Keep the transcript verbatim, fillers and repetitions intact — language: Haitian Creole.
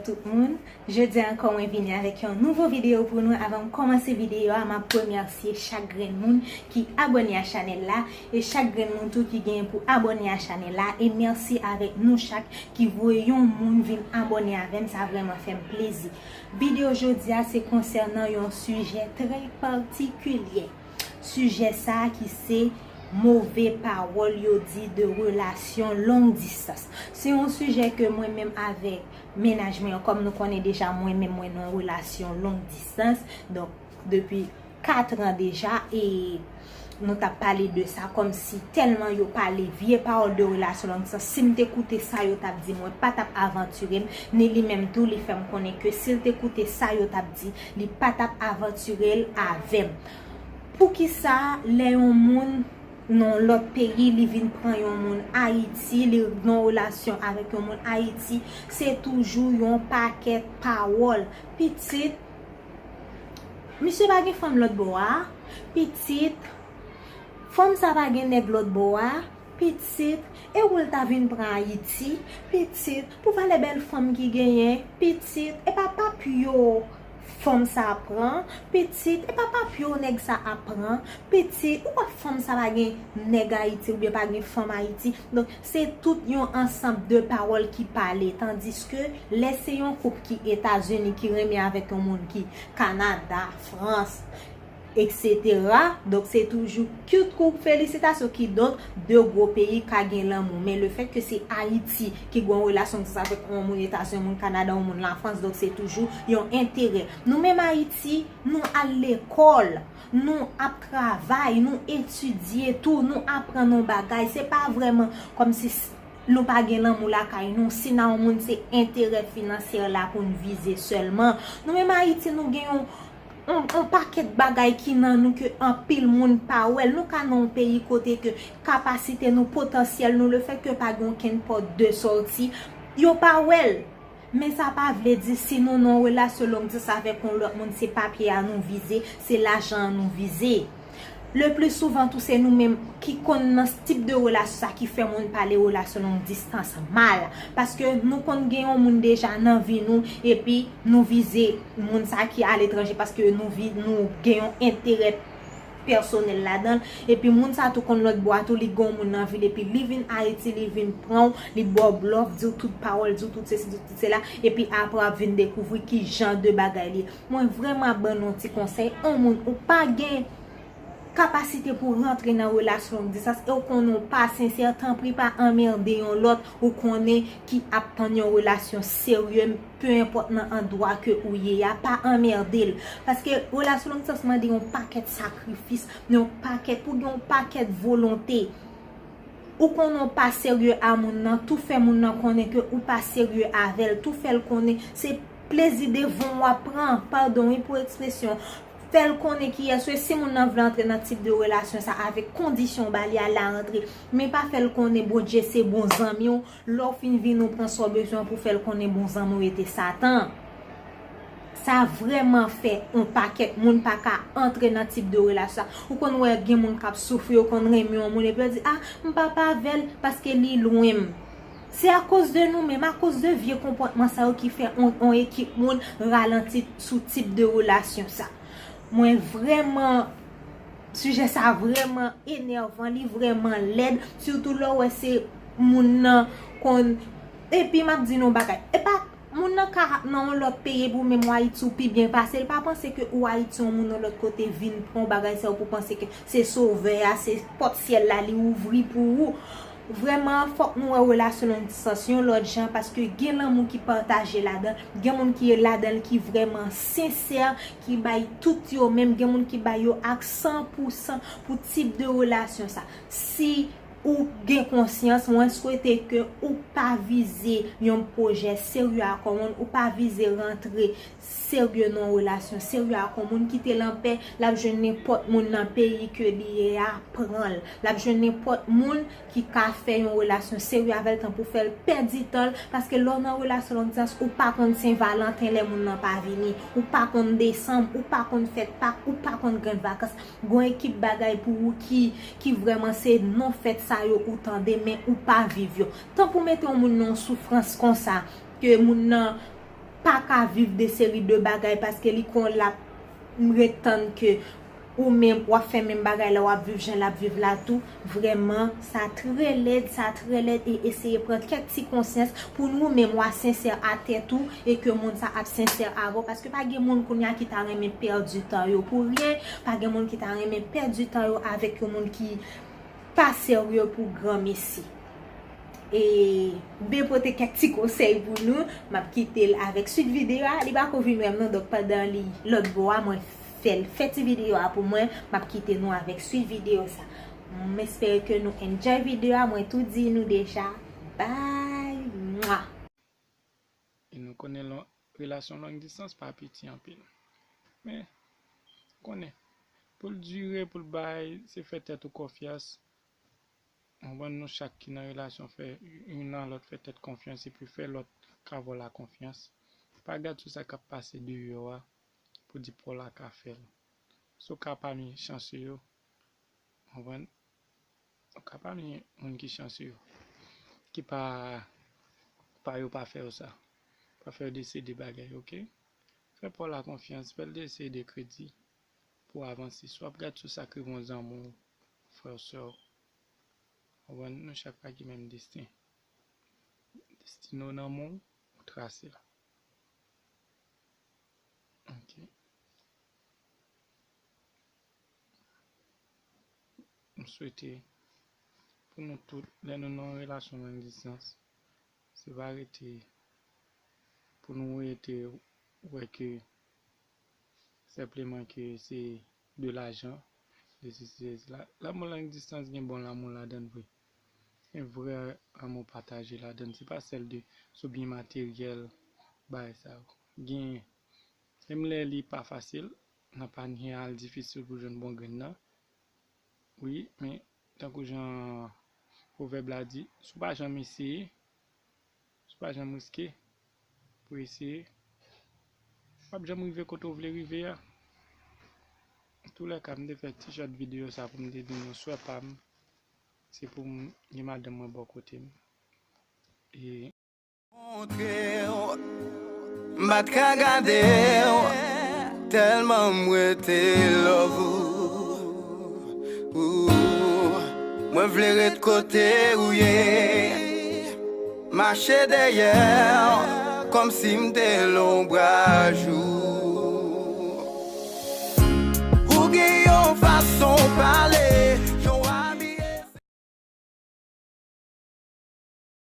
Tout moun, jodi a ankò mwen vini avèk yon nouvo videyo pou nou. Avan m kòmanse videyo a, m ap remèsye chak grenn moun ki abòne a chanèl la e chak grenn moun tou ki genyen pou abòne a chanèl la. E mèsi avèk nou chak ki voye yon moun vin abòne avè m, sa vrèman fè m plezi. Videyo jodi a se konsènan yon sijè trè patikilye. Sijè sa a ki se move pawòl yo di de relasyon long distans. Se yon sijè ke mwen menm avèk mennaj mwen an, kòm nou konnen deja, mwen menm mwen nan yon relasyon long distans. Donk, depi kat an deja, e nou t ap pale de sa kòmsi tèlman yo pale vye pawòl de relasyon long distans. Si m te koute sa yo t ap di, mwen pa t ap avantire m, ni li menm tou, li fè m konnen ke si l te koute sa yo t ap di, li pa t ap avantire l avè m. Poukisa lè yon moun nan lòt peyi, li vin pran yon moun Ayiti, li nan relasyon avèk yon moun Ayiti, se toujou yon pakèt pawòl. Pitit, misye pa gen fanm lòt bò a? Pitit, fanm sa pa gen nèg lòt bò a? Pitit, e ou l ta vin pran Ayiti? Pitit, pou valè bèl fanm ki genyen? Pitit, e pa papyo fanm sa pran? Pitit, e pa papyo nèg sa ap pran? Pitit, ou kwè fanm sa pa gen nèg Ayiti oubyen pa gen fanm Ayiti? Donk, se tout yon ansanm de pawòl ki pale, tandiske lè se yon koup ki Etazini ki renmen avèk yon moun ki Kanada, Frans, etsetera. Donk, se toujou cute couple, felisitasyon. Kidonk, de gwo peyi ka gen lanmou. Men lefètke se Ayiti ki gen yon relasyon konsa avèk yon moun Etazini, yon moun Kanada, yon moun Lafrans, donk se toujou yon enterè. Nou menm Ayiti, nou al lekòl, nou ap travay, nou etidye tou, nou aprann yon bagay. Se pa vrèman kòmsi s- nou pa gen lanmou lakay nou. Si nan yon moun se enterè finansyè la pou n vize sèlman. Nou menm Ayiti, nou gen yon, yon, yon pakèt bagay ki nan nou ke anpil moun pa wè l. Nou ka nan yon peyi kote ke kapasite nou, potansyèl nou, lefètke pa gen okenn pòt de sòti, yo pa wè l. Men sa pa vle di si nou nan yon relasyon long distans avèk yon lòt moun, se papye a nou vize, se lajan an nou vize. Le pli souvan tou, se nou menm ki konn nan tip de relasyon sa ki fè moun pale relasyon long distans mal. Paske nou konn gen yon moun deja nan vi nou, epi nou vize moun sa ki aletranje paske nou vi-, nou gen yon enterè pèsonèl ladan l. Epi moun sa tou konn lòt bò a tou, li gen yon moun nan vi l, epi li vin Ayiti, li vin pran w, li ba w blòf, di w tout pawòl, di w tout sesi, di w tout sela, epi apre w ap vin dekouvri ki jan de bagay li ye. Mwen vrèman ap ban nou yon ti konsèy, yon moun ou pa gen kapasite pou rantre nan relasyon long distans e w konnen w pa sensè, tanpri pa anmède yon lòt ou konnen ki ap tann yon relasyon serye, pe enpòt nan andwa ke ou ye a, pa anmède l. Paske relasyon long distans mande yon pakèt sakrifis, yon pakèt, pou gen yon pakèt volonte. Ou konnen w pa serye a moun nan, tou fè moun nan konnen ke ou pa serye avè l, tou fè l konnen se plezi devan w ap pran, padon wi pou ekspresyon. Fè l konnen kiyès ou ye. Si moun nan vle antre nan tip de relasyon sa avèk kondisyon w ba li a, l a antre. Men pa fè l konnen Bondye se bon zanmi w. Lè w fin vin, ou pran sa w bezwen pou fè l konnen bon zanmi w rete Satan. Sa vrèman fè yon pakèt moun pa ka antre nan tip de relasyon sa. Ou konn wè gen moun k ap soufri, yo konn renmen yon moun, epi yo di, "A, m p ap avè l paske li lwen m." Se akoz de nou menm, akoz de vye konpòtman sa yo ki fè yon, yon ekip moun ralanti sou tip de relasyon sa. Mwen vrèman, sijè sa vrèman enèvan, li vrèman lèd, sitou lè w wè se moun nan konn, epi m ap di nou yon bagay, e pa moun nan ka nan yon lòt peyi epi ou menm w Ayiti ou pi byen pase l, pa panse ke ou Ayiti yon moun nan lòt kote vin pran yon bagay sa yo pou panse ke se sovè a, se pòt syèl la li ouvri pou ou. Vrèman, fòk nou wè relasyon long distans yon lòt jan, paske gen lanmou ki pataje ladan, gen moun ki ladan l ki vrèman sensè, ki bay tout yo menm, gen moun ki bay yo ak san pou san pou tip de relasyon sa. Si ou gen konsyans, mwen swete ke ou pa vize yon pwojè serye ak yon moun, ou pa vize rantre serye nan yon relasyon serye ak yon moun, kite l anpè, l ap jwenn nenpòt moun nan peyi ke li ye a, pran l. L ap jwenn nenpòt moun ki ka fè yon relasyon serye avè l, tanpou fè l pèdi tan l, paske lè w nan relasyon long distans, ou pa konn Sen Valanten lè moun nan pa vini, ou pa konn Desanm, ou pa konn fèt Pak, ou pa konn grenn vakans. Gon ekip bagay pou ou ki, ki vrèman se non fèt sa yo ou tande, men ou pa viv yo. Tanpou mete yon moun nan yon soufrans konsa, ke moun nan pa ka viv de seri de bagay paske li konn l ap ret tann ke ou menm w ap fè menm bagay la, w ap viv jan l ap viv la tou. Vrèman, sa trè lèd, sa trè lèd, e eseye pran kèk ti konsyans pou nou menm w a sensè a tèt ou e ke moun sa ap sensè avè w, paske pa gen moun kounye a ki ta renmen pèdi tan yo pou ryen, pa gen moun ki ta renmen pèdi tan yo avèk yon moun ki pa serye pou granmesi. E m te pote kèk ti konsèy pou nou. M ap kite l avèk swit videyo a. Li pako vin wè m non, donk pandan li lòt bò a, mwen fè l fè ti videyo a pou mwen. M ap kite nou avèk swit videyo sa. M espere ke nou enjoy videyo a. Mwen tou di nou deja. Bye! Mwa! E nou konnen lon, relasyon long distans pa piti anpil. Men, konnen, pou l dire, pou l bay, se fè tèt ou konfyans. Konprann nou chak ki nan relasyon fè youn nan lòt fè tèt konfyans epi fè lòt ka vò la konfyans. Pa gad sou sa k ap pase deyò a pou di pa w la ka fè l. Si w ka pami chanse yo, konprann, ou ka pami moun ki chanse yo, ki pa pa yo pa fè yo sa, pa fè yo deside bagay, oke? Fè pa w la konfyans, fè l deside kredi pou avanse. Si w ap gad sou sa k rive yon zanmi w, frè w, sè w, konprann, nou chak pa gen menm desten. Desten w nan men w, ou trase l. Ok. M swete pou nou tout, lè nou nan yon relasyon long distans, se pa rete pou nou rete wè ke senpleman ke se de lajan, de sesi, de sela. Lanmou long distans gen bon lanmou ladan l vre. Gen vrè lanmou pataje ladan l. Se pa sèl de sou byen materyèl, bagay sa yo. Gen, menm lè li pa fasil, nan pa ni al difisil pou jwenn bon grenn nan. Wi, men tankou jan pwovèb la di, si w pa janm eseye, si w pa janm riske pou eseye, w ap janm rive kote w vle rive a. Antoulèka, m te fè ti short videyo sa pou m te di nou swè pa m, se pou m gen madanm mwen bò kote m. E Montre w, m pa t ka gade w, tèlman m rete love ou. Ou, mwen vle ret kote ou ye, mache dèyè w, kòmsi m te lonbraj ou.